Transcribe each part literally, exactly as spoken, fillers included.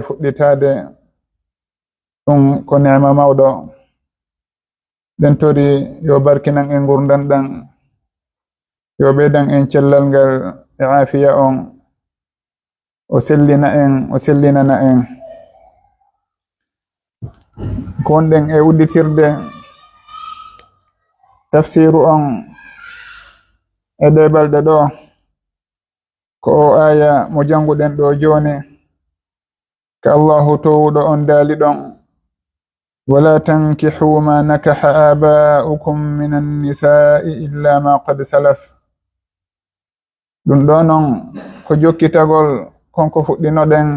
fuɗɗitaade. Ɗum ko neema mawɗo. Ɗen tori yo barkinan en ngurndan ɗan, yo ɓeydan en cellal ngal e aafiya on, o sellina en, o sellinana en. Ko wonɗen e udditirde tafsiru on e ɗee balɗe ɗoo, ko o aaya mo jannguɗen ɗoo jooni, ka Allahu Toowuɗo on daali ɗon: "Wala tankihu ma nakaha aba'ukum minan nisa'i illa ma qad salaf." Ɗum ɗoo non ko jokkitagol kon ko fuɗɗinoɗen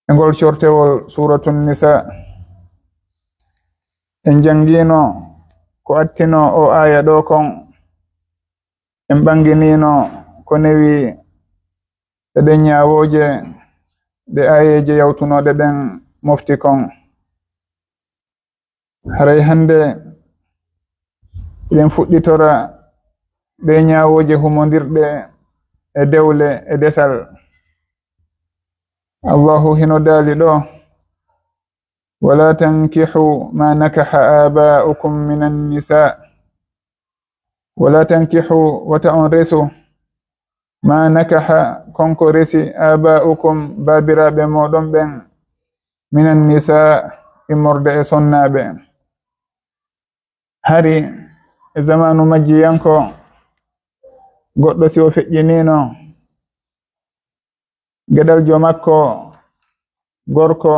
e ngol cortewol Suuratun Nisa. En janngiino ko attinoo o aaya ɗoo kon. En ɓannginiino ko newi e ɗen ñaawooje ɗe aayeeje yawtunooɗe ɗen mofti kon. Haray hannde eɗen fuɗɗitora ɗee ñaawooje humondirɗe e dewle e desal. Allahu hino daali ɗoo: "Wala tankihu ma nakaha aba'ukum minan nisa." Wala tankihu, wata on resu, ma nakaha, kon ko resi, aba'ukum, baabiraaɓe mooɗon ɓen, minan nisa, immorde e sonnaaɓe. Hari e zamaanu majjiyanko, goɗɗo si o feƴƴiniino geɗaljo makko gorko,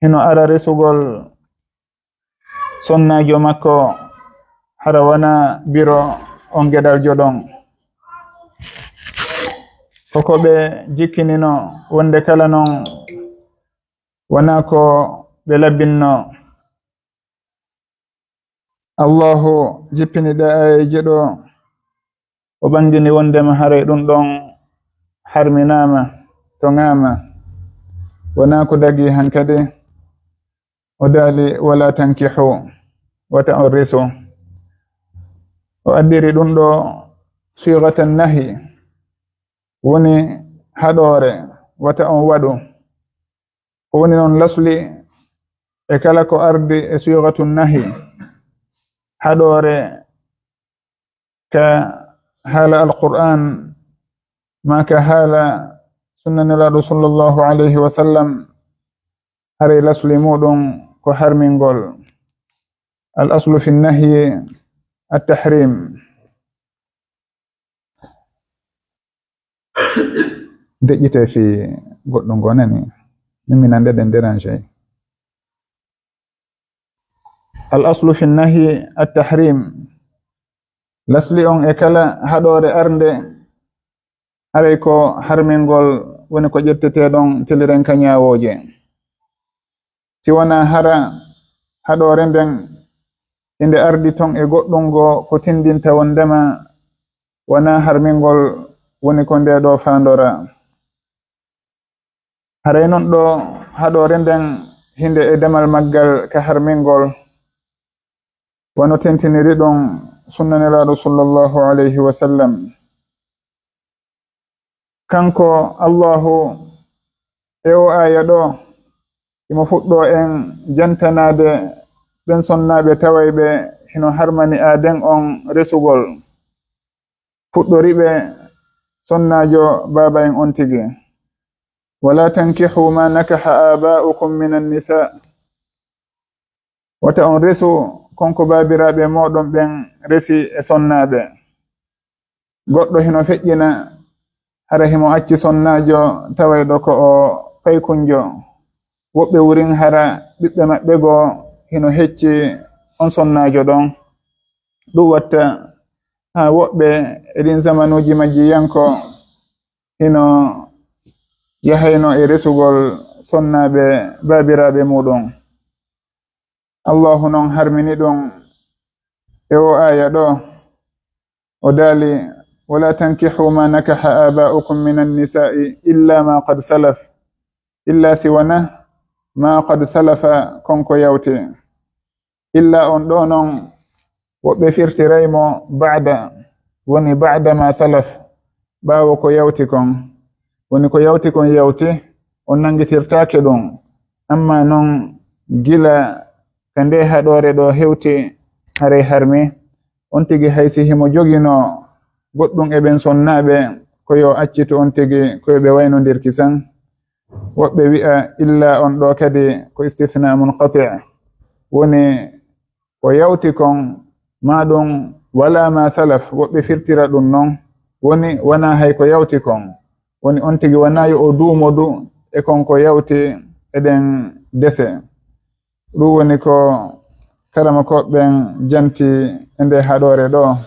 hino ara resugol sonnaajo makko, hara wona biro on geɗaljo ɗon. Ko ko ɓe jikkinino wonde kala non wona ko ɓe labbinno. Allahu jippini ɗe aayeeje ɗoo, o ɓanngini wonndema haray ɗum ɗon harminaama, toŋaama, wonaa ko dagii hankadi. O daali: "Wala tankihu, wata on resu." O addiri ɗum ɗoo siygatan nahyi, woni haɗoore, wata on waɗu. Ko woni non lasli e kala ko ardi e siygatu nahyi, haɗoore ka haala Alqur'aan, maa ka haala sunna Nelaaɗo sallallahu alayhi wa sallam, haray lasli muɗum ko harmingol. Al aslu fi nahyi at tahrim. Deƴƴite fii goɗɗum goo nani, min mi nande ɗen déranger. Al aslu fi nahyi at tahrim. Lasli on e kala haɗoore arnde, haray ko harmingol woni ko ƴettetee ɗon tiliren ka ñaawooje. Si wonaa hara haɗoore nden, inde ardi ton e goɗɗum goo ko tindinta wonndema wonaa harmingol woni ko ndee ɗoo faandoraa. Haray non ɗoo haɗoore nden hinde e demal maggal ka harmingol, wano tentiniri ɗum sunna Nelaaɗo sallallahu alayhi wa sallam. Kanko Allahu e oo aaya ɗoo, himo fuɗɗoo en jantanaade ɓen sonnaaɓe tawayɓe hino harmini aaden on resugol. Fuɗɗori ɓe sonnaajo baaba en on tigi. "Wala tankihu ma nakaha aba'ukum minan nisa." Wata on resu kon ko baabiraaɓe mooɗon ɓen resi e sonnaaɓe. Goɗɗo hino feƴƴina, hara himo acci sonnaajo tawayɗo ko o paykunjo. Woɓɓe wurin hara ɓiɓɓe maɓɓe goo hino hecci on sonnaajo ɗon. Ɗum watta haa woɓɓe e ɗin zamanuuji majjiyanko hino yahayno e resugol sonnaaɓe baabiraaɓe muɗum. Allahu non harmini ɗum e oo aaya ɗoo. O daali: "Wala tankihu ma nakaha aba'ukum minan nisa'i illa ma qad salaf." Illa si wona ma qad salafa, kon ko yawti. Illa on ɗoo non, woɓɓe firtiray mo ba'da, woni ba'da ma salaf, ɓaawo ko yawti kon. Woni ko yawti kon yawti, on nanngitirtaake ɗum. Amma noon, gila ka nde haɗoore ɗo hewti, haray harmi. On tigi, hay si himo joginoo goɗɗum e ɓen sonnaaɓe, ko yo accitu on tigi, ko yo ɓe waynondir kisan. Woɓɓe wi'a, illa on ɗo kadi ko istithna munqati', woni ko yawti kon, maa ɗum wala ma salaf, woɓɓe firtira ɗum noon, woni wonaa hay ko yawti kon, woni on tigi wonaa yo o duumodu e kon ko yawti e ɗen dese. Ɗum woni ko karamokooɓe ɓen janti e nde haɗoore ɗo.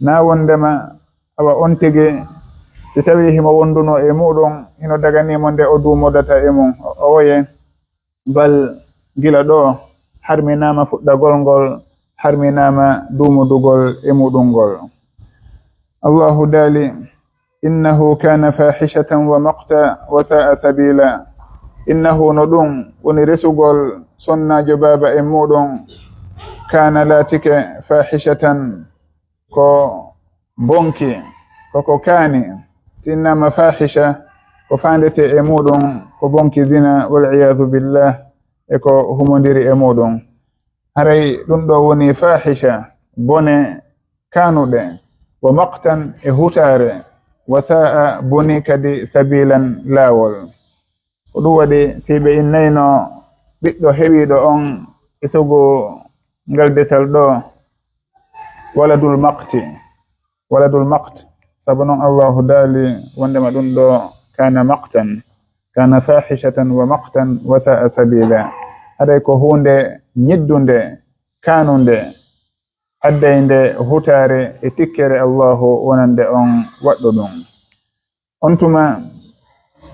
Na wonndema awa on tigi, si tawii himo wonndunoo e muɗum, hino daganiimo nde o duumodata e mum, o, o woye, bal gila ɗo harminaama fuɗɗagol ngol, harminaama duumodugol e muɗum ngol. Allahu daali, innahu kana fahishatan wa maqta wa sa'a sabila. Innahu, no ɗum woni resugol sonnaajo baaba e muɗum, kana, laatike, fahishatan, ko bonki, ko ko kaani. Si innama fahisha, ko faandete e muɗum ko bonki zina, wal iyadu billah, e ko humondiri e muɗum. Haray ɗum ɗo woni fahisha, bone kaanuɗe, wa maqtan, e hutaare, wa sa'a, boni kadi, sabilan, laawol. Ko ɗum waɗi si ɓe innayno ɓiɗɗo heɓiiɗo on e sugu ngal desal ɗo, waladul maqti, waladul maqt, sabu noon Allahu daali wonndema ɗum ɗo kana maqtan, kana fahishatan wa maqtan wa sa'a sabila. Haray ko huunde ñiddunde, kaanunde, addaynde hutaare e tikkere Allahu wonande on waɗɗo ɗum. On tuma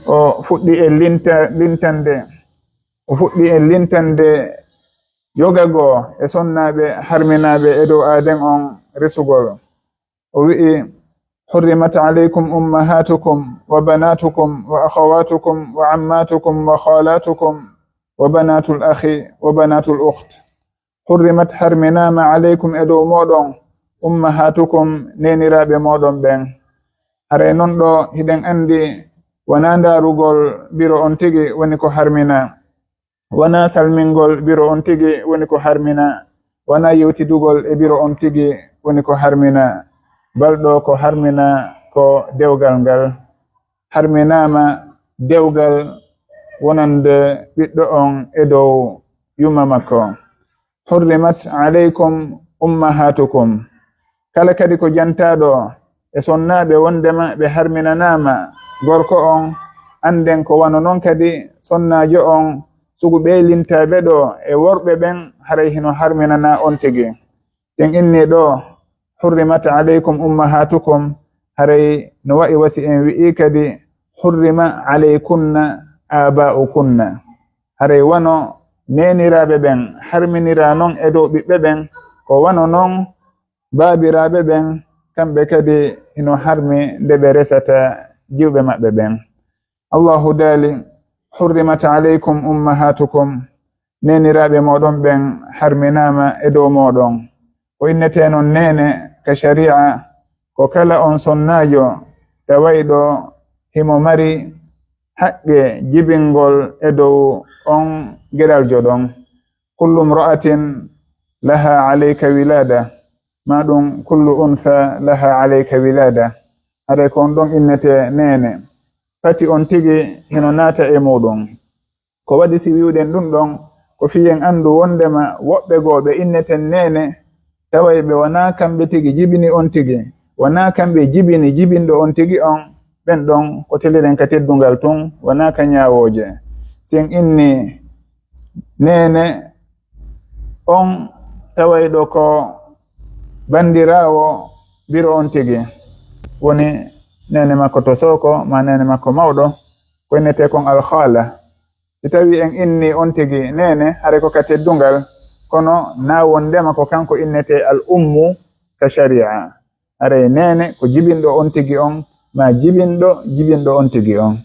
o fuɗɗi e linta-, lintande, o fuɗɗi e lintande yoga goo e sonnaaɓe harminaaɓe e dow aaden on resugol. O wi'i, hurrimat alaykum ummahatukum wa banatukum wa akhawatukum wa ammatukum wa khalatukum wa banatul akhi wa banatul ukht. Hurrimat, harminaama, alaykum, e dow mooɗon, ummahatukum, neeniraaɓe mooɗon ɓen. Haray non ɗo hiɗen anndi wanaa ndaarugol biro on tigi woni ko harminaa, wanaa salmingol biro on tigi woni ko harminaa, wanaa yewtidugol e biro on tigi woni ko harminaa, bal ɗo ko harminaa ko dewgal ngal. Harminaama dewgal wonande ɓiɗɗo on e dow yumma makko. Hurrimat alaykum ummahatukum. Kala kadi ko jantaaɗo e sonnaaɓe wondema ɓe harminanaama gorko on, annden ko wano non kadi sonnaajo on, sugu ɓee lintaaɓe ɗo e worɓe ɓen, haray hino harminanaa on tigi. Si en innii ɗo, hurrimat alaykum ummahatukum, haray no wa'i wa si en wi'ii kadi, hurrima alaykunna aba'ukunna. Haray wano neeniraaɓe ɓen harminiraa non e dow ɓiɓɓe ɓen, ko wano non baabiraaɓe ɓen, kamɓe kadi hino harmi nde ɓe resata jiwɓe maɓɓe ɓen. Allahu daali, hurrimat alaykum ummahatukum, neeniraaɓe mooɗon ɓen harminaama e dow mooɗon. Ko innetee non neene ka shari'a, ko kala on sonnaajo tawayɗo himo mari haqqe jibingol e dow on geɗaljo ɗon. Kullu imra'atin laha alayka wilada, maa ɗum kullu untha laha alayka wilada. Haray ko on ɗon innetee neene. Pati on tigi hino naata e muuɗum. Ko waɗi si wi'uɗen ɗum ɗon, ko fii en anndu wondema woɓɓe goo ɓe inneten neene, taway ɓe wanaa kamɓe tigi jibini on tigi, wanaa kamɓe jibini jibinɗo on tigi on, ɓen ɗon ko teliren ka teddungal tun, wanaa ka ñaawooje. Si en inni neene on tawayɗo ko banndiraawo biro on tigi, woni neene makko to sooko, maa neene makko mawɗo, ko innetee kon alkhaala. Si tawii en inni on tigi neene, haray ko ka teddungal, kono naa wondema ko kanko innetee al ummu ka shari'a. Haray neene ko jibinɗo on tigi on, maa jibinɗo jibinɗo on tigi on.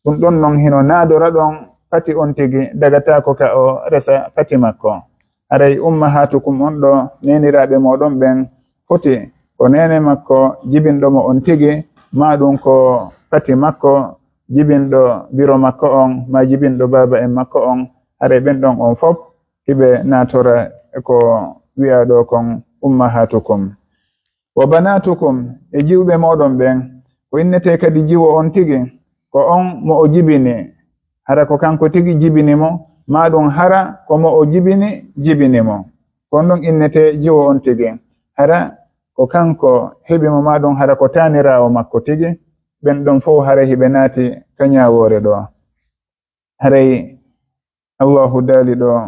Ɗum ɗon non hino naadora ɗon pati on tigi, dagataako ka o resa pati makko. Haray ummahatukum on ɗo, neeniraaɓe mooɗon ɓen, foti ko neene makko jibinɗo mo on tigi, maa ɗum ko pati makko, jibinɗo biro makko on, maa jibinɗo baaba en makko on, haray ɓen ɗon on fof hiɓe naatora e ko wi'aa ɗoo kon ummahatukum. Wa banatukum, e jiwɓe mooɗon ɓen, ko innetee kadi jiwo on tigi, ko on mo o jibini, hara ko kanko tigi jibini mo, maa ɗum hara ko mo o jibini jibini mo. Ko on ɗon innetee jiwo on tigi, hara ko kanko heɓi mo, maa ɗum hara ko taaniraawo makko tigi, ɓen ɗon fof haray hiɓe naati ka ñaawoore ɗoo. Haray Allahu daali ɗoo,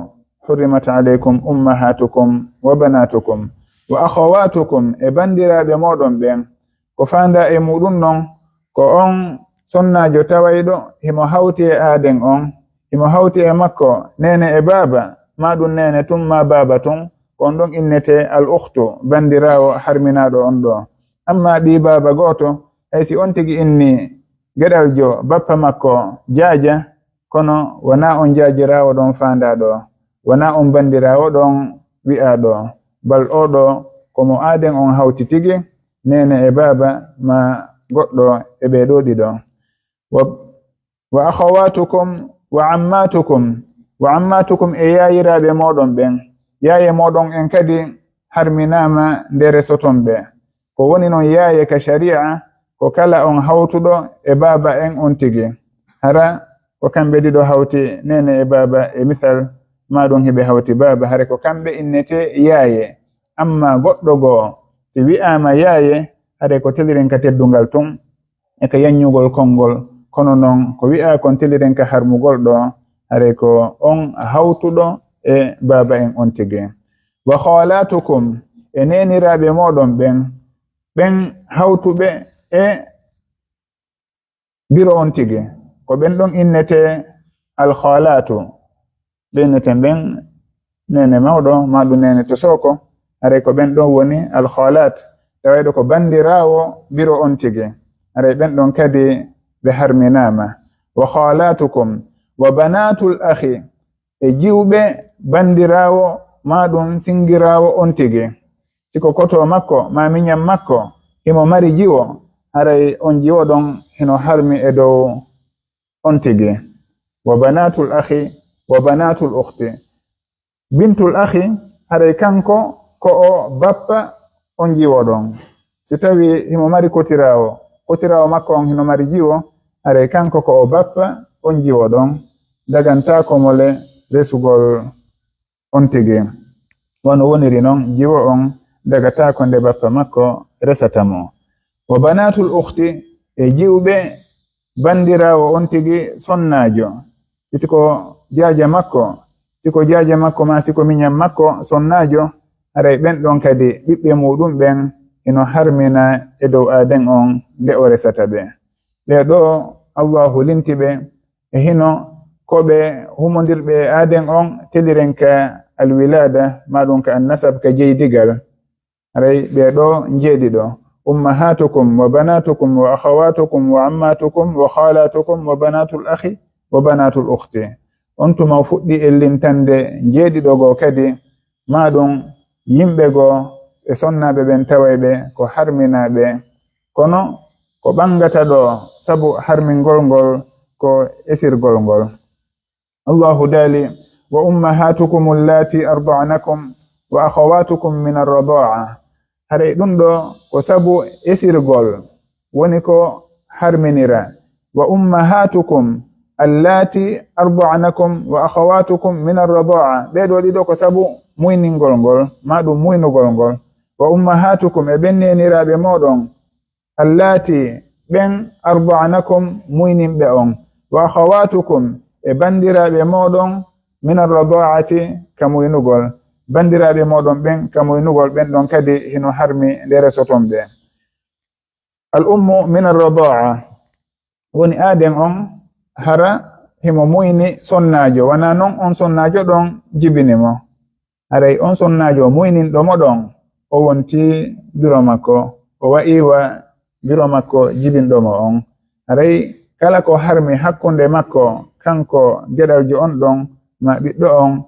"Hurrimat alaykum ummahatukum wa banatukum wa akhawatukum," e banndiraaɓe mooɗon ɓen. Ko faandaa e muuɗum non, ko on sonnaajo tawayɗo himo hawti e aaden on, himo hawti e makko neene e baaba, maa ɗum neene tun maa baaba tun, ko on ɗon innetee al ukhtu, banndiraawo harminaaɗo on ɗoo. Ammaa ɓii baaba gooto, hay si on tigi innii geɗaljo bappa makko jaaja, kono wanaa on jaajiraawo ɗon faandaa ɗoo, wanaa on banndiraawo ɗon wi'aa ɗoo, bal oo ɗoo ko mo aaden on hawti tigi, neene e baaba maa goɗɗo e ɓee ɗoo ɗiɗo. Wa, wa akhawatukum wa ammatukum, wa ammatukum e yaayiraaɓe mooɗon ɓen, yaaye mooɗon en kadi harminaama nde resoton ɓe. Ko woni non yaaye ka shari'a, ko kala on hawtuɗo e baaba en on tigi. Hara ko kamɓe ɗiɗo hawti neene e baaba e misal, maa ɗum hiɓe hawti baaba, hara ko kamɓe innetee yaaye. Ammaa goɗɗo goo, si wi'aama yaaye, hara ko teliren ka teddungal tun, e ka yanñugol konngol. Kono non, ko wi'aa kon teliren ka harmugol ɗoo, hara ko on hawtuɗo e baaba en on tigi. Wa khalatukum, e neeniraaɓe mooɗon ɓen, ɓen hawtuɓe e biro on tigi. Ko ɓen ɗon innetee al khalatu. Ɓe inneten ɓen neene mawɗo, maa ɗum neene to sooko. Haray ko ɓen ɗon woni al khalat. Tawayɗo ko banndiraawo biro on tigi. Haray ɓen ɗon kadi ɓe harminaama. Wa khalatukum, wa banatul akhi, e jiwɓe banndiraawo maa ɗum sinngiraawo on tigi. Si ko koto makko maa miñan makko himo mari jiwo, haray on jiwo ɗon hino harmi e dow on tigi. Wa banatul akhi, wa banatul ukhti. Bintul akhi, haray kanko ko o bappa on jiwo ɗon. Si tawi himo mari kotiraawo, kotiraawo makko on hino mari jiwo, haray kanko ko o bappa on jiwo ɗon, dagantaako mo le resugol on tigi. Wano woniri non, jiwo on dagataako nde bappa makko resata mo. Wa banatul ukhti, e jiwɓe banndiraawo on tigi sonnaajo. Si ko jaaja makko, si ko jaaja makko maa si ko miñan makko sonnaajo, haray ɓen ɗon kadi ɓiɓɓe muuɗum ɓen hino harmina e dow aaden on nde o resata ɓe. Ɓee ɗoo Allaahu linti ɓe e hino ko ɓe humondirɓe e aaden on teliren ka alwilaada, maa ɗum ka annasab, ka jeydigal. Haray ɓee ɗoo njeeɗiɗo, ummahatukum wa banatukum wa akhawatukum wa ammatukum wa khalatukum wa banatul akhi wa banatul ukhti. On tuma o fuɗɗi e lintande njeeɗiɗo goo kadi, maa ɗum yimɓe goo e sonnaaɓe ɓen taway ɓe ko harminaaɓe. Kono ko ɓangata ɗoo sabu harmingol ngol ko esirgol ngol. Allahu daali, "Wa ummahatukum allati arda'nakum wa akhawatukum min ar-rada'a." Haray ɗum ɗoo ko sabu esirgol woni ko harminira. "Wa ummahatukum allati arda'nakum wa akhawatukum min ar-rada'a." Ɓee ɗoo ɗiɗo ko sabu muyningol ngol, maa ɗum muynugol ngol. "Wa ummahatukum," e ɓen neeniraaɓe mooɗon, "allati," ɓen, "arda'nakum," muyninɓe on, "wa akhawatukum," e banndiraaɓe mooɗon, "min ar-rada'ati," ka muynugol. Banndiraaɓe mooɗon ɓen ka muynugol, ɓen ɗon kadi hino harmi nde resoton ɓe. Al ummu min ar-rada'a, woni aaden on hara himo muyni sonnaajo, wanaa non on sonnaajo ɗon jibini mo. Haray on sonnaajo muyninɗo mo ɗon, o wonti biro makko, o wa'i wa biro makko jibinɗo mo on. Haray kala ko harmi hakkunde makko, kanko geɗaljo on ɗon, maa ɓiɗɗo on,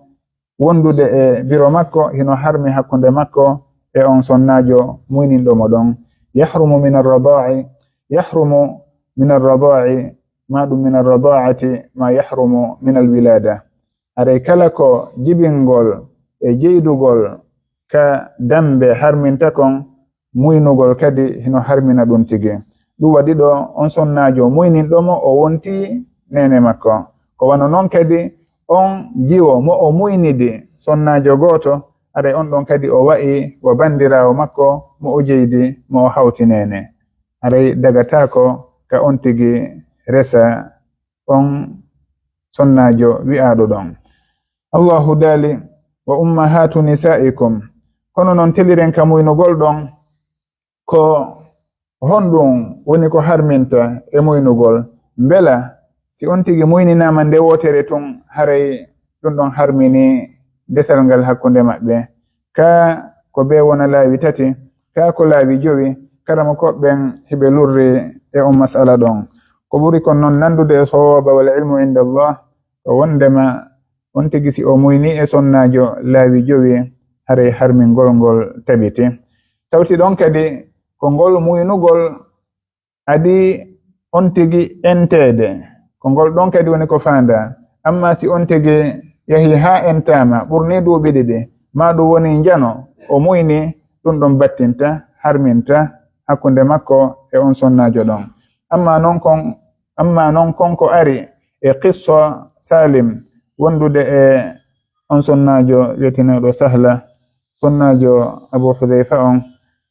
wondude e biro makko, hino harmi hakkunde makko e on sonnaajo muyninɗo mo ɗon. Yahrumu min ar-rada'i, yahrumu min ar-rada'i, ma ɗum min arradaati ma yahrumu min alwilada. Haray kala ko jibingol e jeydugol ka dambe harminta kon, muynugol kadi hino harmina ɗum tigi. Ɗum waɗi ɗo on sonnaajo muyninɗo mo, o wonti neene makko. Ko wano non kadi on jiwo mo o muynidi sonnaajo gooto, haray on ɗon kadi o wa'i wa bandiraawo makko mo o jeydi, mo o hawti neene. Haray dagataako ka on tigi resa on sonnaajo wi'aaɗo ɗon. Allahu daali, "Wa ummahatu nisaikum." Kono non teliren ka muynugol ɗon, ko honɗum woni ko harminta e muynugol? Mbela si on tigi muyninaama nde wootere tun, haray ɗum ɗon harmini desal ngal hakkunde maɓɓe? Ka ko bee wona laawi tati, ka ko laawi jowi, karamokooɓe ɓen hiɓe lurri e on masala ɗon. Ko ɓuri kon non nandude e sowooba wal ilmu inda Allah, ko wondema on tigi si o muyni e sonnaajo laawi jowi, haray harmingol ngol tabiti. Tawti ɗon kadi ko ngol muynugol adi on tigi enteede, ko ngol ɗon kadi woni ko faanda. Amma si on tigi yahi haa entaama, ɓurni duuɓi ɗiɗi, maa ɗum woni njano, o muyni, ɗum ɗon battinta, harminta hakkunde makko e on sonnaajo ɗon. Amma non kon, amma non kon ko ari e qissa Salim wondude e on sonnaajo wi'eteneɗo Sahla, sonnaajo Abu Hudhayfa on.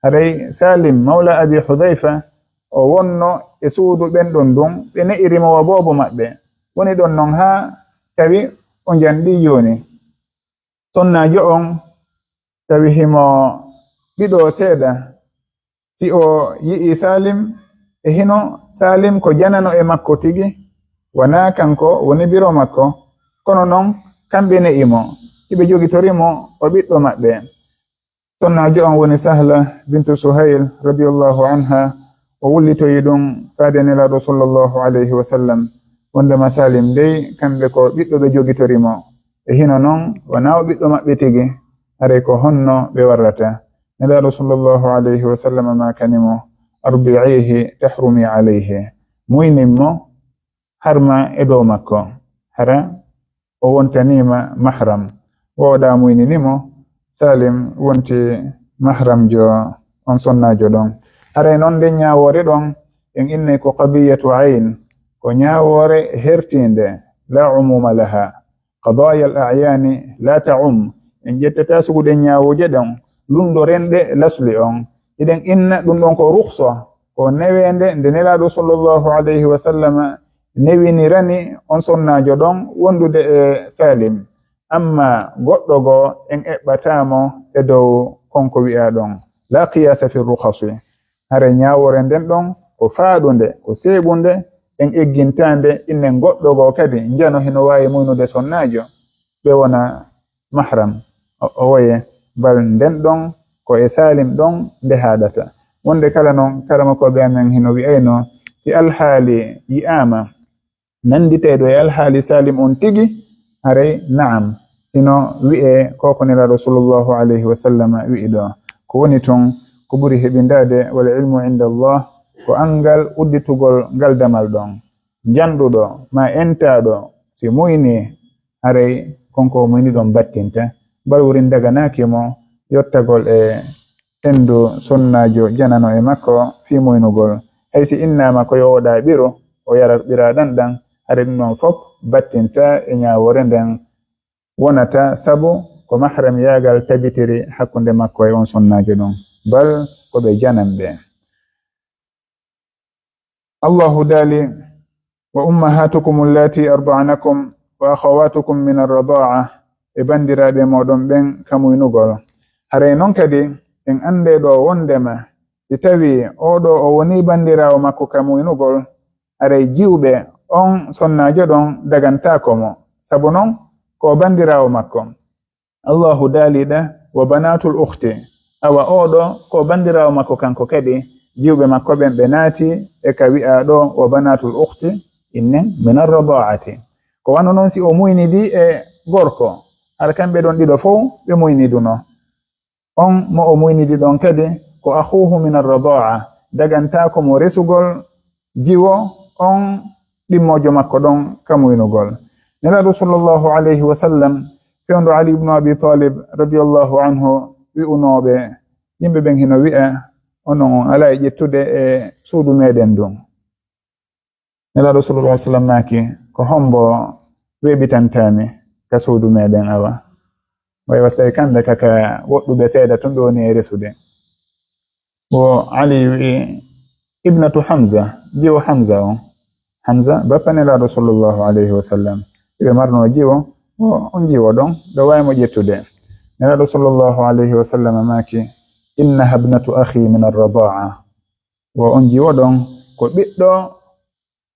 Haray Salim, mawla Abi Hudhayfa, o wonno e suudu ɓen ɗon ɗum, ɓe ne'iri mo wa boobo maɓɓe. Woni ɗon non haa tawi o njanɗi jooni. Sonnaajo on tawi himo ɓiɗo seeɗa. Si o yi'i Salim, e hino Salim ko janano e makko tigi, wanaa kanko woni biro makko. Kono non, kamɓe ne'i mo, hiɓe jogitori mo o ɓiɗɗo maɓɓe. Sonnaajo on woni Sahla bintu Suhayl radiyallahu anha, o wullitoyi ɗum faade Nelaaɗo sallallahu alayhi wa sallam, wondema Salim dey, kamɓe ko ɓiɗɗo ɓe jogitori mo. E hino non, wanaa o ɓiɗɗo maɓɓe tigi, haray ko honno ɓe warrata? Nelaaɗo sallallahu alayhi wa sallam maakani mo, "Ardi'ihi tahrumi alayhi." Muynin mo, harma e dow makko, hara o wontaniima mahram. Wooɗa muynini mo, Salim wonti mahramjo on sonnaajo ɗon. Haray non nden ñaawoore ɗon, en innay ko qadiyatu ayn, ko ñaawoore hertiinde, la umuma laha. Qadaya al ayani la ta'um. En ƴettata suguɗen ñaawooje ɗon, lundoren ɗe lasli on. Hiɗen inna ɗum ɗon ko rukhsa, ko neweende nde Nelaaɗo sallallahu alayhi wa sallam newinirani on sonnaajo ɗon wondude e Salim. Amma goɗɗo goo en eɓɓataa mo e dow kon ko wi'aa ɗon. La qiyasa fi rukhasi. Hare ñaawoore nden ɗon ko faaɗunde, ko seeɓunde, en eggintaa nde, innen goɗɗo goo kadi njano hino waawi muynude sonnaajo, ɓe wona mahram. O, o woye, bal nden ɗon ko e Salim ɗon nde haaɗata. Wonde kala non, karamokooɓe amen hino wi'ayno, si alhaali yi'aama, nannditayɗo e alhaali Salim on tigi, haray na'am, hino wi'ee ko ko Nelaaɗo sallallahu alayhi wa sallam wi'i ɗo. Ko woni tun, ko ɓuri heɓindaade, wal ilmu inda Allah, ko anngal udditugol ngal damal ɗon. Janɗuɗo maa entaaɗo, si muynii, haray kon ko o muyni ɗon battinta. Bal wurin daganaaki mo yottagol e endu sonnaajo janano e makko fii muynugol. Hay si innaama ko yo o ɗaɓɓiru, o yara ɓiraaɗan ɗan, haray ɗum ɗon fof battinta e ñaawoore nden wonata, sabu ko mahramyaagal tabitiri hakkunde makko e on sonnaajo ɗon. Bal ko ɓe jananɓe. Allahu daali, "Wa ummahatukum allati arda'nakum wa akhawatukum min arrada'a," e banndiraaɓe mooɗon ɓen ka muynugol. Haray non kadi, en anndee ɗo wonndema, si tawii oo ɗoo o wonii banndiraawo makko ka muynugol, haray jiwɓe on sonnaajo ɗon dagantaako mo, sabu non ko o banndiraawo makko. Allahu daali ɗa, "Wa banatul ukhti." Awa oo ɗoo ko banndiraawo makko kanko kadi, jiwɓe makko ɓen ɓe naati e ka wi'aa ɗo, "Wa banatul ukhti," innen, "min arradaati." Ko wano non si o muynidi e gorko, hara kamɓe ɗon ɗiɗo fow ɓe muyniduno. On mo o muynidi ɗon kadi ko akhuhu min arradaa, dagantaako mo resugol jiwo on ɗimmoojo makko ɗon ka muynugol. Nelaaɗo sallallahu alayhi wa sallam, fewndo Ali ibnu Abi Talib radiyallahu anhu wi'unooɓe, yimɓe ɓen hino wi'a, "Onon on alaa e ƴettude e suudu meɗen ndun." Nelaaɗo sallallahu alayhi wa sallam maaki, "Ko hombo weeɓitantaami ka suudu meɗen awa?" Way wasi tawi kamɓe ka, ka woɗɗuɓe seeɗa tun ɓe woni e resude. Wo Ali wi'i, "Ibnatu Hamza, jiwo Hamza on." Hamza, bappa Nelaaɗo sallallahu alayhi wa sallam. Iɓe marno jiwo, wo on jiwo ɗon, ɗo waawi mo ƴettude. Nelaaɗo sallallahu alayhi wa sallam maaki, "Innaha ibnatu akhi min ar-radaa." Wo on jiwo ɗon, ko ɓiɗɗo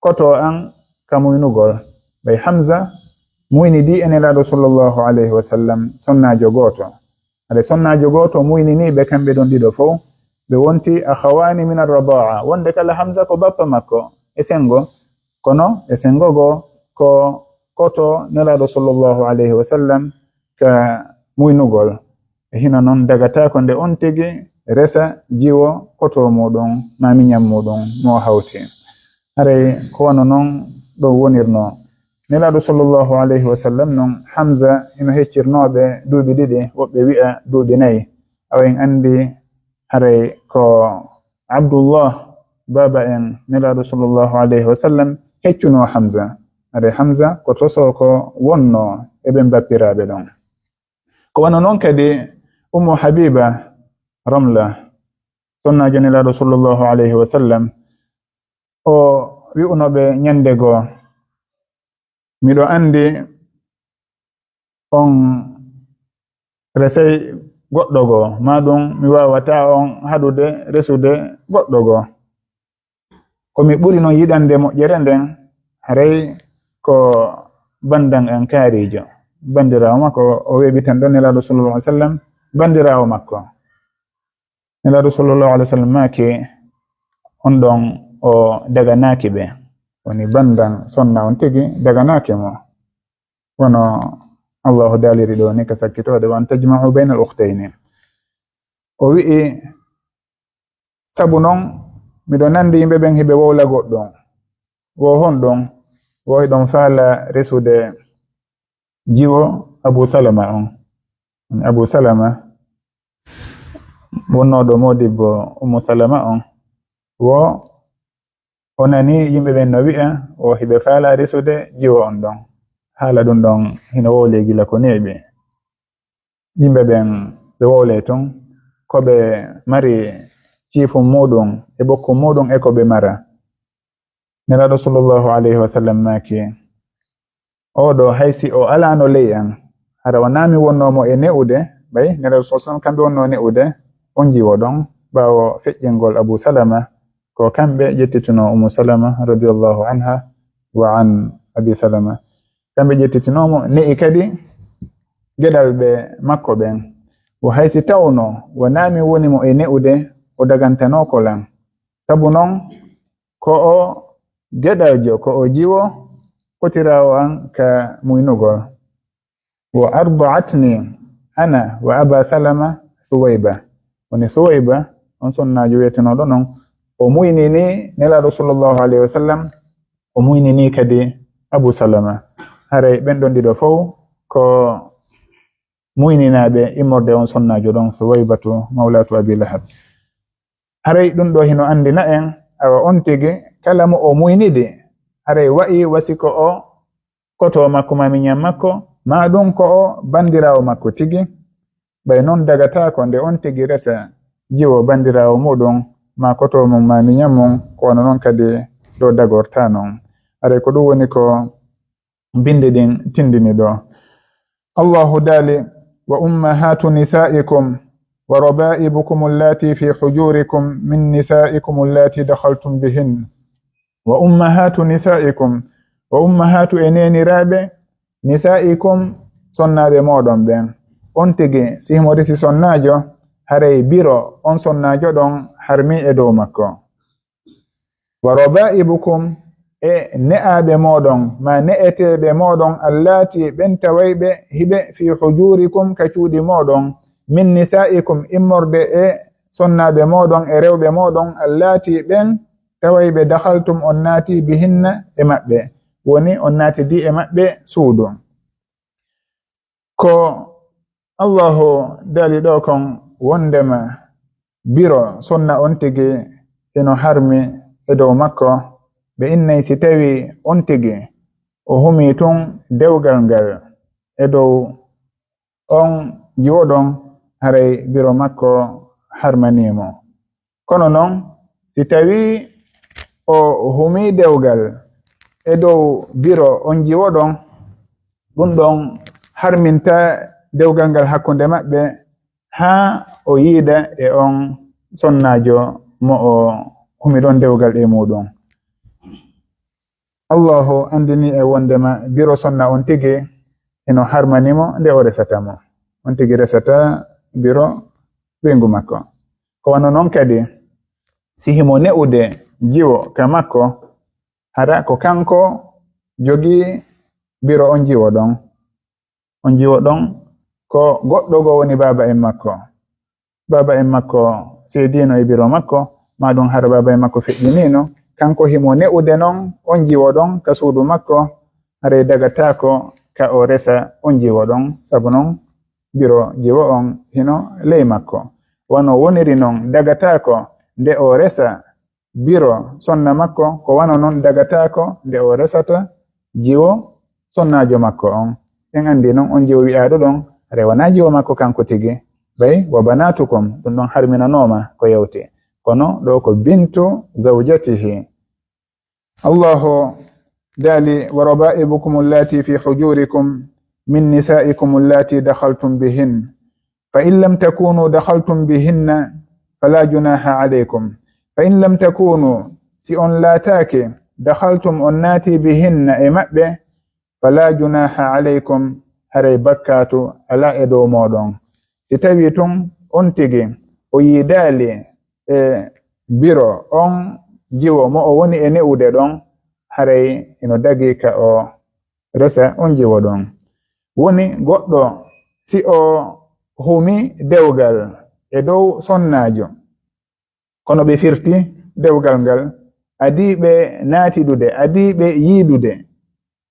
koto an ka muynugol. Ɓay Hamza muynidi e Nelaaɗo sallallahu alayhi wa sallam sonnaajo gooto. Hade sonnaajo gooto muynini ɓe kamɓe ɗon ɗiɗo fow, ɓe wonti akhawani min ar-radaa. Wonde kala Hamza ko bappa makko e sengo, kono e sengo goo ko koto Nelaaɗo sallallahu alayhi wa sallam ka muynugol. E hino non dagataako nde on tigi resa jiwo koto muɗum, maa miñan muɗum mo hawti. Haray ko wano non ɗum wonirno. Nelaaɗo sallallahu alayhi wa sallam non, Hamza hino heccirnooɓe duuɓi ɗiɗi, woɓɓe wi'a duuɓi nayi. Awa en anndi haray ko Abdullah, baaba en Nelaaɗo sallallahu alayhi wa sallam, heccunoo Hamza. Haray Hamza ko tosoo ko wonnoo e ɓen bappiraaɓe ɗon. Ko wano non kadi Ummu Habiba Ramla, sonnaajo Nelaaɗo sallallahu alayhi wa sallam, o wi'uno ɓe ñande goo, "Miɗo anndi on resay goɗɗo goo, maa ɗum mi waawataa on haɗude resude goɗɗo goo. Ko mi ɓuri non yiɗande moƴƴere nden, haray ko bandan an kaarijo." Bandiraawo makko, o weeɓitan ɗon Nelaaɗo sallallahu alayhi wa sallam, bandiraawo makko. Nelaaɗo sallallahu alayhi wa sallam maaki, "On ɗon o daganaaki ɓe." Woni bandan sonna on tigi daganaaki mo. Wano Allahu daaliri ɗoo ni ka sakkitoode, "Wa an tajma'u bayna al-ukhtayni." O wi'i, "Sabu non, miɗo nandi yimɓe ɓen hiɓe wowla goɗɗum. Wo honɗum? Wo hiɗon faala resude jiwo Abu Salama on." Abu Salama, wonnooɗo modibbo Ummu Salama on, wo o nani yimɓe ɓen no wi'a, wo hiɓe faala resude jiwo on ɗon. Haala ɗum ɗon hino wowlee gila ko neeɓi. Yimɓe ɓen ɓe wowlee tun, ko ɓe mari ciifun muɗum e ɓokkun muɗum e ko ɓe mara. Nelaaɗo sallallahu alayhi wa sallam maaki, "Oo ɗoo, hay si o alaano ley an, hara wonaa mi wonnoo mo e ne'ude, ɓay Nelaaɗo sallallahu alayhi wa sallam kamɓe wonnoo ne'ude on jiwo ɗon, ɓaawo feƴƴingol Abu Salama, ko kamɓe ƴettitunoo Ummu Salama radiyallahu anha wa an Abi Salama. Kamɓe ƴettitunoo mo, ne'i kadi geɗalɓe makko ɓen. Wo hay si tawnoo wonaa mi woni mo e ne'ude, o dagantanoo ko lan. Sabu non, ko o geɗaljo, ko o jiwo, kotiraawo an ka muynugol. Wa arda'atni ana wa Aba Salama Thuwayba." Woni Thuwayba, on sonnaajo wi'etenooɗo non, o muynini Nelaaɗo sallallahu alayhi wa sallam, o muynini kadi Abu Salama. Haray ɓen ɗon ɗiɗo fow ko muyninaaɓe immorde on sonnaajo ɗon, Suwaybatu mawlatu Abi Lahab. Haray ɗum ɗoo hino anndina en, awa on tigi, kala mo o muynidi, haray wa'i wasi ko o koto makko maa miñan makko, maa ɗum ko o banndiraawo makko tigi. Ɓay non dagataako nde on tigi resa jiwo banndiraawo muɗum, maa koto mum, maa miñan mum, ko wano non kadi ɗo dagorta non. Haray ko ɗum woni ko binde ɗin tindini ɗo. Allahu daali, "Wa ummahatu nisaikum wa raba'ibukum allati fi hujurikum min nisaikum allati dakhaltum bihin." Wa ummahatu nisaikum, wa ummahatu e neeniraaɓe, nisaikum, sonnaaɓe mooɗon ɓen. On tigi, si himo resi sonnaajo, haray biro on sonnaajo ɗon harmi e dow makko. Wa raba'ibukum, e ne'aaɓe mooɗon, ma ne'eteeɓe mooɗon, allati, ɓen tawayɓe hiɓe fi hujurikum, ka cuuɗi mooɗon, min nisaikum, immorde e sonnaaɓe mooɗon e rewɓe mooɗon, allati, ɓen taway ɓe dakhaltum on naati bihinna e maɓɓe, woni on naatidi e maɓɓe suudu. Ko Allahu daali ɗo kon wondema biro sunna on tigi hino harmi e dow makko, ɓe innay si tawi on tigi o humi tun dewgal ngal e dow on jiwo ɗon, haray biro makko harmanii mo. Kono non, si tawii o humii dewgal e dow biro on jiwo ɗon, ɗun ɗon harminta dewgal ngal hakkunde maɓɓe haa o yiida e on sonnaajo mo o humi ɗon dewgal e muɗum. Allahu anndinii en wonndema biro sonna on tigi hino harmani mo nde o resata mo. On tigi resata biro ɓeyngu makko. Ko wano non kadi, si himo ne'ude jiwo ka makko, hara ko kanko jogii biro on jiwo ɗon. On jiwo ɗon ko goɗɗo goo woni baaba en makko. Baaba en makko seediino e biro makko, maa ɗun hara baaba en makko feƴƴiniino. Kanko himo ne'ude non on jiwo ɗon ka suudu makko, haray dagataako ka o resa on jiwo ɗon, sabu non biro jiwo on hino ley makko. Wano woniri non, dagataako nde o resa biro sonna makko, ko wano non dagataako nde o resata jiwo sonnaajo makko on. En anndi non on jiwo wi'aaɗo ɗon, haray wanaa jiwo makko kanko tigi. Ɓay, wa banaatukum, ɗun ɗon harminanooma ko yawti. Kono ɗo ko bintu zawjatihi. Allahu daali, "Wa raba'ibukum allati fi hujurikum min nisa'ikum allati dakhaltum bihin. Fa in lam takunu dakhaltum bihinna, fala junaha alaykum. Fa in lam takunu, si on laataake, dakhaltum, on naati, bihinna, e maɓɓe, fala junaha alaykum, haray bakkaatu alaa e dow mooɗon. Si tawii tun on tigi o yiidaali e biro on jiwo mo o woni e ne'ude ɗon, haray hino dagii ka o resa on jiwo ɗon." Woni goɗɗo si o humi dewgal e dow sonnaajo, kono ɓe firti dewgal ngal adii ɓe naatidude, adii ɓe yiidude,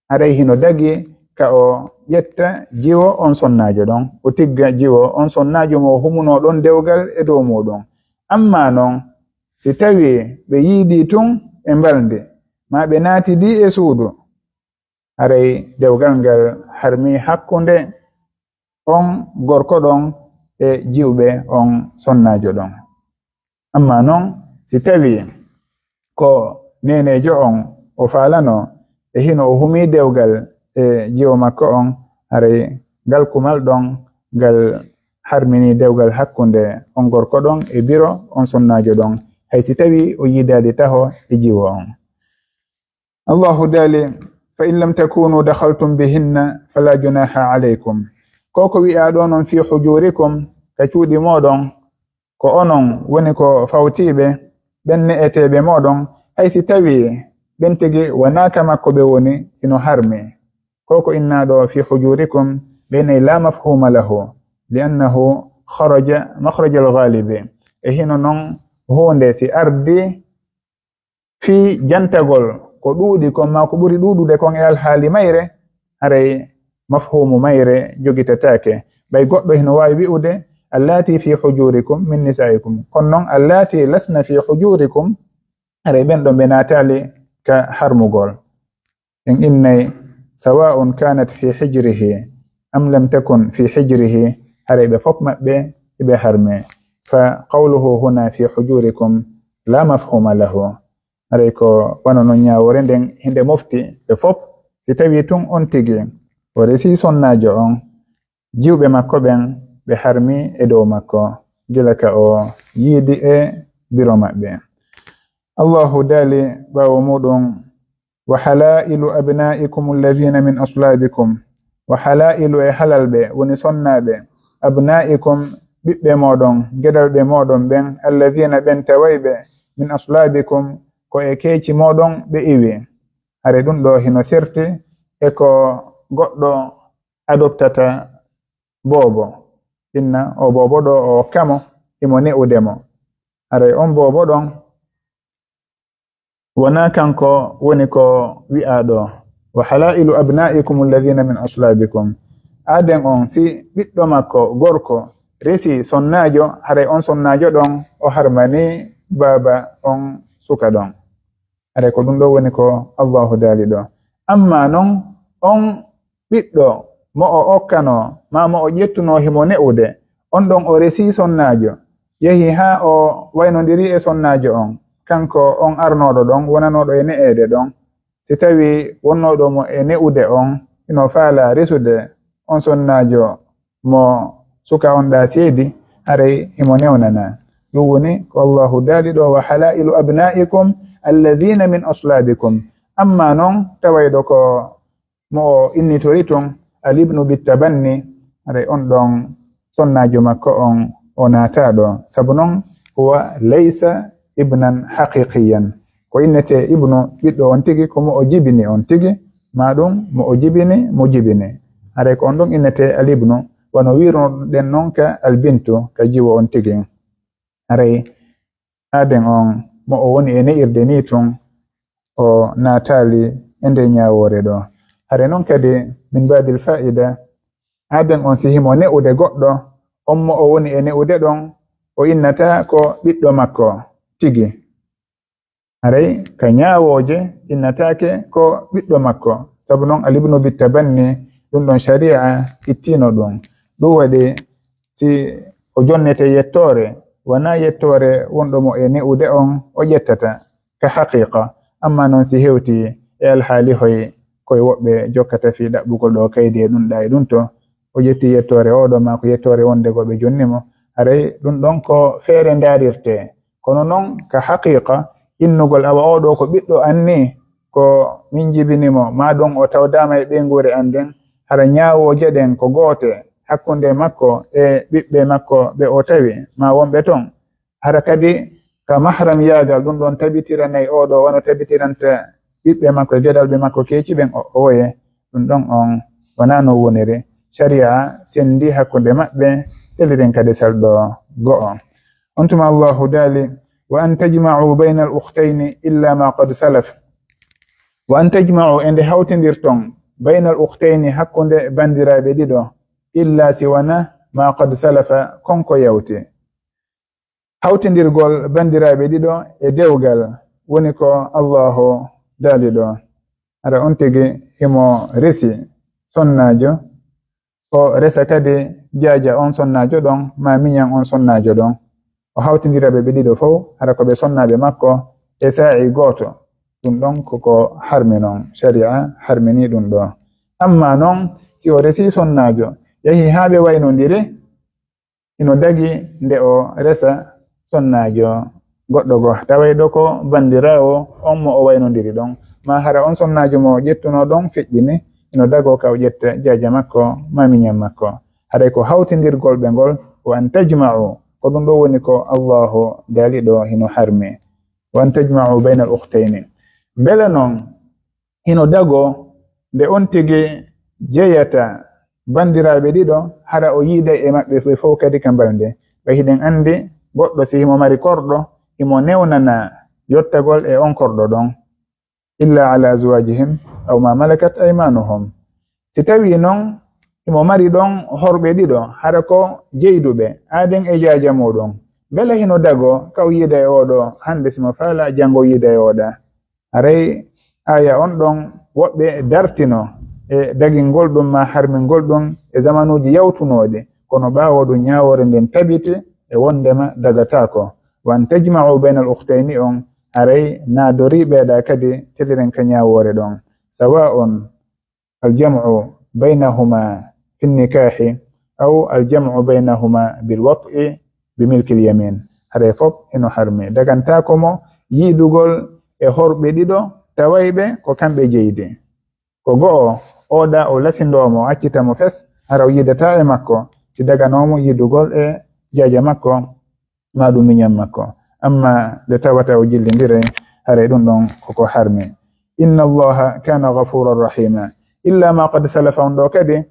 haray hino dagii ka o ƴetta jiwo on sonnaajo ɗon, o tigga jiwo on sonnaajo mo o humunoo ɗon dewgal e dow muuɗum. Ammaa non, si tawii ɓe yiidii tun e mbalndi, maa ɓe naatidii e suudu, haray dewgal ngal harmii hakkunde on gorko ɗon e jiwɓe on sonnaajo ɗon. Ammaa non, si tawii ko neeneejo on o faalanoo e hino o humii dewgal e jiwo makko on, haray ngal kumal ɗon ngal harminii dewgal hakkunde on gorko ɗon e biro on sonnaajo ɗon, hay si tawii o yiidaali taho e jiwo on. Allahu daali, "Fa in lam takunu dakhaltum bihinna fala junaha alaykum." Ko ko wi'aa ɗoo non, "Fi hujurikum," ka cuuɗi mooɗon, ko onon woni ko fawtiiɓe, ɓen ne'eteeɓe mooɗon, hay si tawii ɓen tigi wanaa ka makko ɓe woni, hino harmi. Ko ko innaa ɗoo "fi hujurikum," ɓe nay la mafhuma lahu, li annahu kharaja makhrajal ghalibi. E hino non huunde si ardi fii jantagol ko ɗuuɗi kon, maa ko ɓuri ɗuuɗude kon e alhaali mayre, haray mafhuumu mayre jogitataake. Ɓay goɗɗo hino waawi wi'ude, "Allati fi hujurikum min nisaikum." Kono non, "Allati lasna fi hujurikum," haray ɓen ɗon ɓe naataali ka harmugol. En innay, "Sawa'un kanat fi hijrihi am lam takun fi hijrihi," haray ɓe fof maɓɓe ɓe harme. Fa qawluhu huna "fi hujurikum" la mafhuma lahu. Haray ko wano non ñaawoore nden hinde mofti ɓe fof, si tawii tun on tigi o resii sonnaajo on, jiwɓe makko ɓen ɓe harmi e dow makko, gila ka o yiidi e biro maɓɓe. Allahu daali ɓaawo muɗum, "Wa halailu abnaikum alladhina min aslabikum." Wa halailu, e halalɓe, woni sonnaaɓe, abnaikum, ɓiɓɓe mooɗon, gedalɓe mooɗon ɓen, alladhina, ɓen tawayɓe, min aslabikum, ko e keeci mooɗon ɓe iwi. Hare ɗum ɗo hino serti e ko goɗɗo adoptata boobo. Inna o boobo ɗo o kamo, imo ne'ude mo. Haray on boobo ɗon, Wonaa kanko woni ko wi'aa ɗo, "Wa halailu abnaikum alladhina min aslabikum." Aaden on, si ɓiɗɗo makko gorko resi sonnaajo, haray on sonnaajo ɗon o harmani baaba on suka ɗon. Haray ko ɗum ɗo woni ko Allahu daali ɗo. Amma non, on ɓiɗɗo mo o okkano, maa mo o ƴettuno himo ne'ude, on ɗon o resi sonnaajo, yehi haa o waynondiri e sonnaajo on, kanko on arnooɗo ɗon, wonanooɗo e ne'eede ɗon, si tawi wonnooɗo mo e ne'ude on hino faala resude on sonnaajo mo suka on ɗa seedi, haray himo newnana. Ɗum woni ko Allahu daali ɗo, "Wa halailu abnaikum alladhina min aslabikum." Amma non, tawayɗo ko mo o innitori tun, al ibnu bittabanni, haray on ɗon sonnaajo makko on o naata ɗo. Sabu non, huwa laysa ibnan haqiqiyan. Ko innetee ibnu, ɓiɗɗo on tigi, ko mo o jibini on tigi, maa ɗum mo o jibini, mo jibini. Haray ko on ɗon innetee al ibnu, wano wi'irnoɗen non ka al bintu, ka jiwo on tigi. Haray aaden on, mo o woni e ne'irde ni tun, o naataali e nde ñaawoore ɗo. Haray non kadi, min baabil faa'ida, aaden on si himo ne'ude goɗɗo, on mo o woni e ne'ude ɗon, o innata ko ɓiɗɗo makko tigi. Haray ka ñaawooje innataake ko ɓiɗɗo makko, sabu non al ibnu bittabanni, ɗum ɗon shari'a ittino ɗum. Ɗum waɗi si o jonnete yettoore, wonaa yettoore wonɗo mo e ne'ude on o ƴettata ka haqiqa, amma non si hewti e alhaali hoy koye woɓɓe jokkata fii ɗaɓɓugol ɗo kaydi e ɗum ɗa e ɗum to, o ƴetti yettoore oɗo maa ko yettoore wonde ko ɓe jonni mo, haray ɗum ɗon ko feere ndaarirtee. Kono non ka haqiqa, innugol awa oɗo ko ɓiɗɗo an ni, ko min jibini mo, maa ɗum o tawdaama e ɓeynguure an nden, hara ñaawooje ɗen ko goote hakkunde makko e ɓiɓɓe makko ɓe o tawi, maa wonɓe ton. Hara kadi ka mahram yaagal, ɗum ɗon tabitiranay oɗo wano tabitiranta ɓiɓɓe makko e geɗalɓe makko keeci ɓen o, oye. Ɗum ɗon on wonaa no woniri. Shari'a sendi hakkunde maɓɓe, teliren ka desal ɗo go'o. On tuma Allahu daali, "Wa an tajma'u bayna al-ukhtayni illa ma qad salaf." "Wa an tajma'u", e nde hawtindirton, "bayna al-ukhtayni", hakkunde bandiraaɓe ɗiɗo, "illa", si wona, "ma qad salafa", kon ko yawti. Hawtindirgol bandiraaɓe ɗiɗo e dewgal woni ko Allahu daali ɗo. Hara on tigi himo resi sonnaajo, o resa kadi jaaja on sonnaajo ɗon, maa miñan on sonnaajo ɗon. O hawtindira ɓe ɓe ɗiɗo fow, hara ko ɓe sonnaaɓe makko e saa'i gooto. Ɗum ɗon ko ko harmi non, shari'a harmini ɗum ɗo. Amma non, si o resi sonnaajo, yahi haa ɓe waynondiri, hino dagi nde o resa sonnaajo goɗɗo goo, tawayɗo ko bandiraawo on mo o waynondiri ɗon, maa hara on sonnaajo mo o ƴettuno ɗon feƴƴini, hino dagoo ka o ƴetta jaaja makko maa miñan makko. Haray ko hawtindirgol ɓe ngol, "Wa an tajma'u", ko ɗum ɗo woni ko Allahu daali ɗo hino harmi. "Wa an tajma'u bayna al-ukhtayni." Mbele non hino dagoo nde on tigi jeyata bandiraaɓe ɗiɗo, hara o yiiday e maɓɓe ɓe fow kadi ka mbalnde. Ɓay hiɗen anndi goɗɗo si himo mari korɗo, himo newnana yottagol e on korɗo ɗon. "Illa ala azwajihim aw ma malakat aymanuhum." Si tawii non himo mari ɗon horɓe ɗiɗo, hara ko jeyduɓe, aaden e jaaja muɗum, mbele hino dagoo ka o yiida e oɗo hannde, si mo faala janngo yiida e oɗa? Haray aaya on ɗon woɓɓe dartino e dagingol ɗum maa harmingol ɗum e zamanuuji yawtunooɗi, kono ɓaawo ɗum ñaawoore nden tabiti e wondema dagataako. "Wa an tajma'u bayna al-ukhtayni" on, haray naadori ɓeeɗa kadi teliren ka ñaawoore ɗon. Sawa'un al-jam'u baynahuma fi nikahi aw al-jam'u baynahuma bil wat'i bi milkil yamin. Haray fof hino harmi. Dagantaako mo yiidugol e horɓe ɗiɗo tawayɓe ko kamɓe jeydi. Ko go'o, oɗa o lasindoo mo, o accita mo fes, hara o yiidataa e makko, si daganoo mo yiidugol e jaaja makko, maa ɗum miñan makko. Amma nde tawata o jillindiray, haray ɗum ɗon koko harmi. "Inna Allaha kana ghafuran rahima." Illa ma qad salafa on ɗo kadi,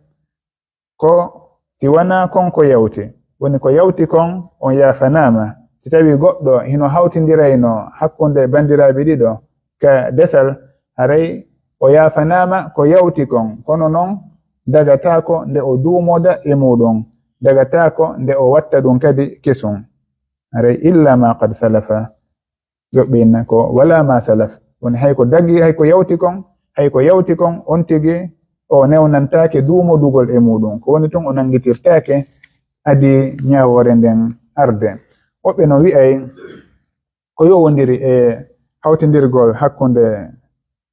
ko si wanaa kon ko yawti. Woni ko yawti kon, on yaafanaama. Si tawii goɗɗo hino hawtindiraynoo hakkunde bandiraaɓe ɗiɗo, ka desal, haray o yaafanaama ko yawti kon, kono non dagataako nde o duumoda e muuɗum, dagataako nde o watta ɗum kadi kesun. Haray illa ma qad salafa, yoɓɓe inna ko wala ma salaf. Woni hay ko dagi, hay ko yawti kon, hay ko yawti kon, on tigi o newnantaake duumodugol e muuɗum. Ko woni tun o nanngitirtaake adi ñaawoore nden arde. Woɓɓe no wi'ay ko yowondiri e hawtindirgol hakkunde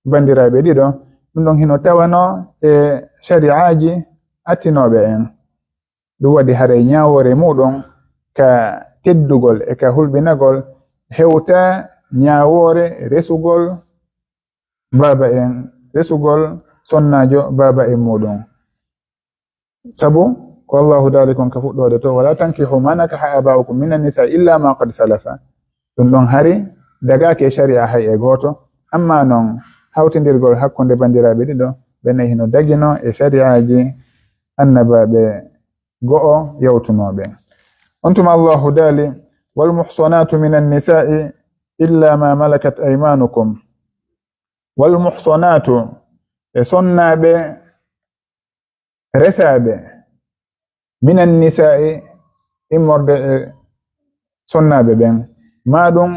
banndiraaɓe ɗiɗo, ɗum ɗon hino tawanoo e shari'aaji attinooɓe en. Ɗum waɗi haray ñaawoore muuɗum ka teddugol e ka hulɓinagol hewta ñaawoore resugol baaba en, resugol sonnaajo baaba en muuɗum. Sabu ko Allahu daali kon ka fuɗɗoode to, "Wala tankihu ma nakaha aba'ukum minan nisa illa ma qad salafa." Ɗum ɗon hari dagaake e shari'a hay e gooto, amma non hawtindirgol hakkunde banndiraaɓe ɗiɗo, ɓen hino dagino e shari'aaji annabaaɓe go'o yawtunooɓe. On tuma Allahu daali, "Wal muhsanatu minan nisa'i illa ma malakat aymanukum." Wal muhsanatu, e sonnaaɓe resaaɓe, minan nisa'i, immorde e sonnaaɓe ɓen, maa ɗum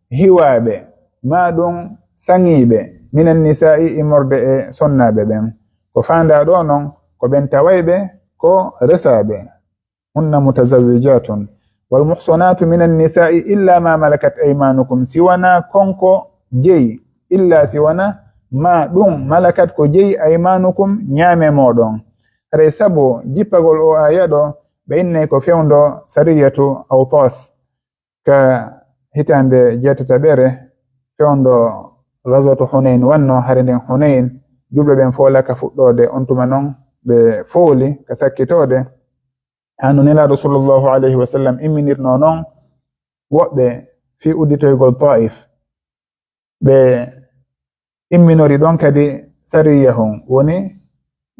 hiwaaɓe, maa ɗum saŋiiɓe, minan nisa'i, immorde e sonnaaɓe ɓen. Ko faandaa ɗoo non, ko ɓen tawayɓe ko resaaɓe. Hunna mutazawwijatun. Wal muhsanatu minan nisa'i illa ma malakat aymanukum. Si wanaa kon ko jeyi, illa si wanaa ma ɗum malakat ko jeyi aymanukum ñaame mooɗon. Haray sabu jippagol o aaya ɗo, ɓe innay ko fewndo sariyatu Awtas. Ka hitaande jeetataɓere, fewndo Ghazwatu Hunayn wanno, hare nden Hunayn, julɓe ɓen foolaka fuɗɗoode, on tuma non ɓe fooli ka sakkitoode. Haa no Nelaaɗo sallallahu alayhi wa sallam imminirnoo non woɓɓe fii udditoygol Taif. Ɓe imminori ɗon kadi sariyahun, woni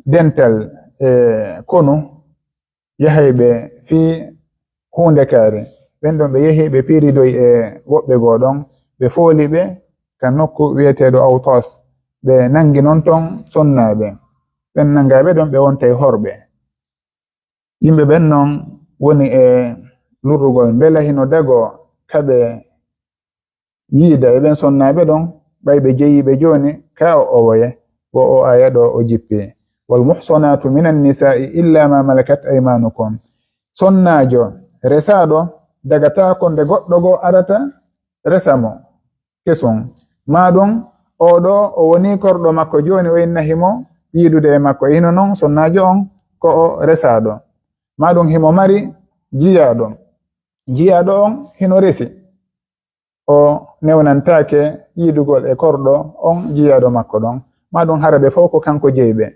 dental e konu yahayɓe fii huunde kaari. Ɓen ɗon ɓe yehi, ɓe piiridoyi e woɓɓe goo ɗon, ɓe fooli ɓe ka nokku wi'eteeɗo Awtas. Ɓe nangi non ton sonnaaɓe. Ɓen nangaaɓe ɗon ɓe wontay horɓe. Yimɓe ɓen non woni e lurrugol mbela hino dagoo ka ɓe yiida e ɓen sonnaaɓe ɗon, ɓay ɓe jeyiiɓe jooni, ka o owoye, wo o aaya ɗo o jippi. "Wal muhsanatu minan nisa'i illa ma malakat aymanukum." Sonnaajo resaaɗo dagataako nde goɗɗo goo arata resa mo kesun. Maa ɗum, oo ɗoo o wonii korɗo makko jooni, o inna himo yiidude e makko. E hino non sonnaajo on ko o resaaɗo. Maa ɗum himo mari jiyaaɗo. Jiyaaɗo on hino resi. O newnantaake yiidugol e korɗo on jiyaaɗo makko ɗon. Maa ɗum hara ɓe fow ko kanko jeyi ɓe.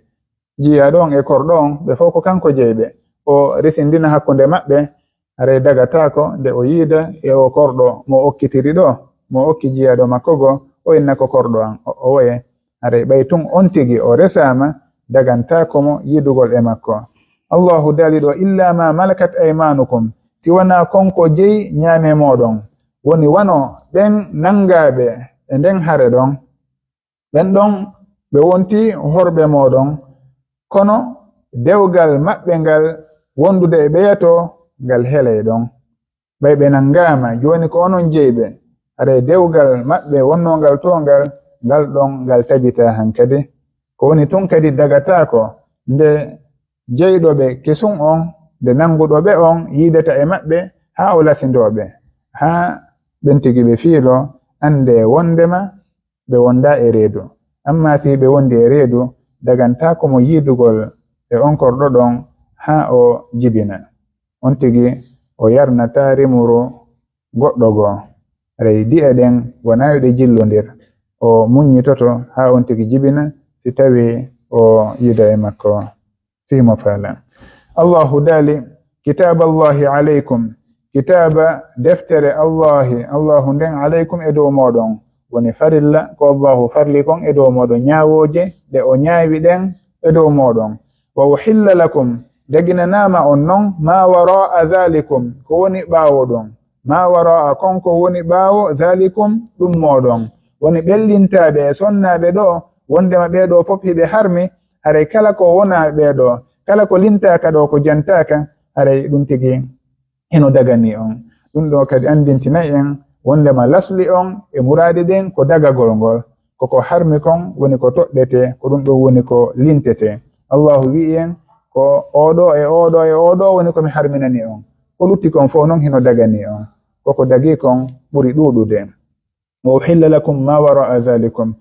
Jiyaaɗo on e korɗo on, ɓe fow ko kanko jeyi ɓe. O resindina hakkunde maɓɓe, haray dagataako nde o yiida e o korɗo mo okkitiri ɗo, mo okki jiyaaɗo makko go, o inna ko korɗo an, o, o woye. Haray ɓay tun on tigi o resaama, dagantaako mo yiidugol e makko. Allahu daali ɗo, "Illa ma malakat aymanukum," si wanaa kon ko jeyi ñaame mooɗon. Woni wano ɓen nangaaɓe e nden hare ɗon. Ɓen ɗon ɓe wonti horɓe mooɗon, kono dewgal maɓɓe ngal wondude e ɓeya to, ngal helay ɗon. Ɓay ɓe nangaama, jooni ko onon jeyi ɓe. Haray dewgal maɓɓe wonnoo ngal to ngal, ngal ɗon ngal tabitaa hankadi. Ko woni tun kadi dagataako nde jeyɗo ɓe kesun on, nde nanguɗo ɓe on yiidata e maɓɓe haa o lasindoo ɓe, haa ɓen tigi ɓe fiiloo, anndee wonndema ɓe wondaa e reedu. Ammaa si ɓe wondi e reedu, dagantaako mo yiidugol e on korɗo ɗon haa o jibina. On tigi o yarnataa rimuru goɗɗo goo. Haray di'e ɗen wonaa yo ɗe jillondir. O muññitoto haa on tigi jibina, si tawii o yiida e makko. Si himo faala. Allahu daali, "Kitaaballahi alaykum." Kitaaba, deftere Allahi, Allahu nden, "alaykum," e dow mooɗon. Woni farilla ko Allahu farli kon e dow mooɗon, ñaawooje ɗe o ñaawi ɗen e dow mooɗon. "Wa uhilla lakum," daginanaama on non, "ma wara'a dhalikum," ko woni ɓaawo ɗon. "Ma wara'a," kon ko woni ɓaawo, "dhalikum," ɗum mooɗon. woni ɓen lintaaɓe e sonnaaɓe ɗoo, wonndema ɓee ɗoo fof hiɓe harmi, haray kala ko wonaa ɓee ɗoo, kala ko lintaaka ɗoo ko jantaaka, haray ɗum tigi hino daganii on. Ɗum ɗoo kadi anndintinay en wonndema lasli on e muraadi ɗin ko dagagol ngol. Koko harmi kon woni ko toɗɗetee, ko ɗum ɗoo woni ko lintetee. Allahu wi'i en ko oo ɗoo e oo ɗoo e oo ɗoo woni ko mi harminani on. Ko lutti kon fof non hino daganii on. Koko dagii kon ɓuri ɗuuɗude. Wa uhilla lakum ma wara'a dhalikum.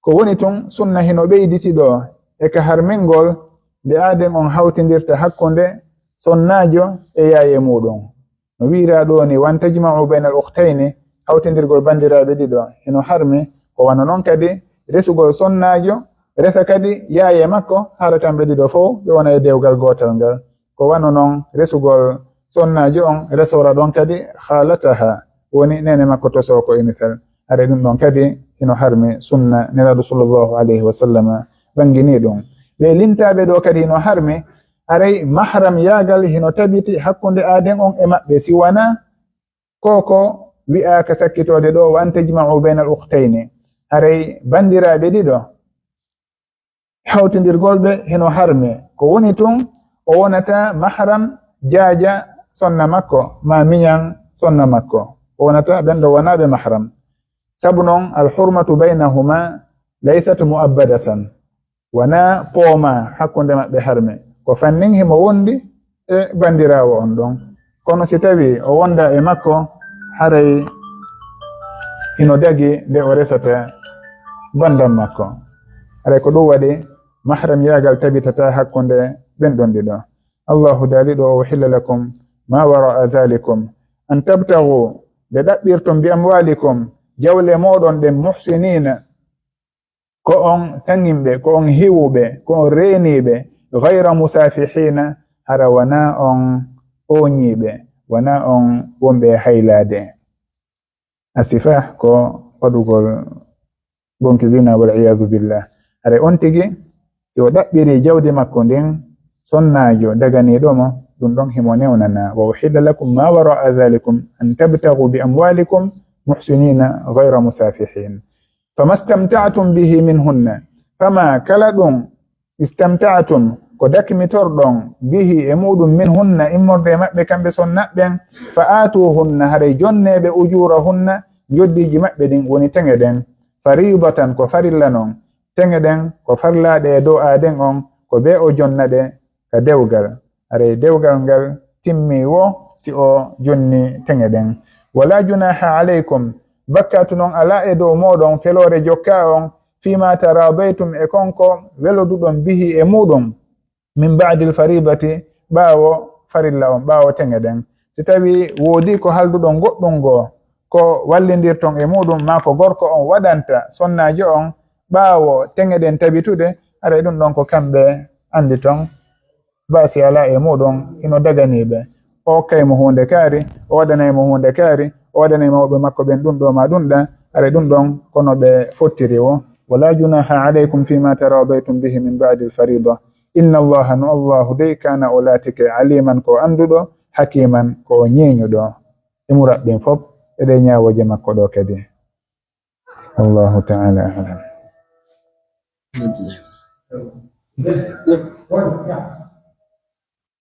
Ko woni tun, sunna hino ɓeyditi ɗoo e ka harmingol nde aaden on hawtindirta hakkunde sonnaajo e yaaye muuɗum. No wi'iraa ɗoo ni, "Wa an tajma'u bayna al-ukhtayni", hawtindirgol banndiraaɓe ɗiɗo hino harmi, ko wano non kadi resugol sonnaajo, resa kadi yaaye makko, haara kamɓe ɗiɗo fow ɓe wona e dewgal gootal ngal. Ko wano non resugol sonnaajo on, resora ɗon kadi khalataha, woni neene makko to sooko e misal. Haray ɗum ɗon kadi hino harmi, sunna Nelaaɗo sallallahu alayhi wa sallam ɓanginii ɗum. Ɓee lintaaɓe ɗoo kadi hino harmi, haray mahram yaagal hino tabiti hakkunde aaden on e maɓɓe, si wanaa ko ko wi'aaka sakkitoode ɗoo, "Wa an tajma'u bayna al-ukhtayni". Haray banndiraaɓe ɗiɗo, hawtindirgol ɓe hino harmi. Ko woni tun, o wonata mahram jaaja sonna makko, maa miñan sonna makko. O wonata ɓen ɗoo wonaaɓe mahram. Sabu non, "Al hurmatu baynahuma laysat mu'abbadatan". Wanaa poomaa hakkunde maɓɓe harmi. Ko fannin himo wondi e banndiraawo on ɗon. Kono si tawii o wondaa e makko, haray hino dagi nde o resata banndam makko. Haray ko ɗum waɗi mahram yaagal tabitataa hakkunde ɓen ɗon ɗiɗo. Allahu daali ɗoo, "Wa uhilla lakum ma wara'a dhalikum." An tabtagu, nde ɗaɓɓirton, "bi amwalikum", jawle mooɗon ɗen, "muhsinina", ko on saŋimɓe, ko on hiwuɓe, ko on reeniiɓe, "ghayra musafihina", hara wanaa on ooñiiɓe, wanaa on wonɓe e haylaade. Asifah ko waɗugol bonki zina, wal iyaazu billah. Haray on tigi, si o ɗaɓɓirii jawdi makko ndin sonnaajo daganiiɗo mo, ɗum ɗon himo newnanaa. "Wa uhilla lakum ma wara'a dhalikum an tabtagu bi amwalikum muhsinina ghayra musafihin." "Fama stamta'tum bihi minhunna." Fama, kala ɗum, "istamta'tum", ko dakmitorɗon, "bihi", e muɗum, "minhunna", immorde e maɓɓe kamɓe sonnaaɓe ɓen, "fa aatuhunna", haray jonneeɓe, "ujurahunna", njoddiiji maɓɓe ɗin, woni teŋe ɗen, "faridatan", ko farilla non, teŋe ɗen ko farlaaɗe e dow aaden on, ko bee o jonna ɗe ka dewgal. Haray dewgal ngal timmii wo si o jonni teŋe ɗen. "Wala junaha alaykum", bakkaatu non alaa e dow mooɗon feloore jokkaa on, "fima taradaytum", e kon ko weloduɗon, "bihi", e muɗum, "min ba'dil faridati", ɓaawo farilla on, ɓaawo teŋe ɗen. Si tawii woodii ko halduɗon goɗɗum goo, ko wallindirton e muɗum, maa ko gorko on waɗanta sonnaajo on ɓaawo teŋe ɗen tabitude, haray ɗum ɗon ko kamɓe anndi ton. Baasi alaa e muɗum, hino daganii ɓe. O okkay mo huunde kaari, o waɗanay mo huunde kaari, o waɗanay mawɓe makko ɓen ɗum ɗoo maa ɗum ɗaa, haray ɗum ɗon ko no ɓe fottiri wo. "Wala junaha alaykum fima taradaytum bihi min ba'dil farida. Inna Allaha", no Allahu dey, "kana", o laatike, "aliman", ko annduɗo, "hakiman", ko o ñeeñuɗo. E muraɓɓen fof e ɗee ñaawooje makko ɗoo kadi. Wallahu ta'ala a'lam.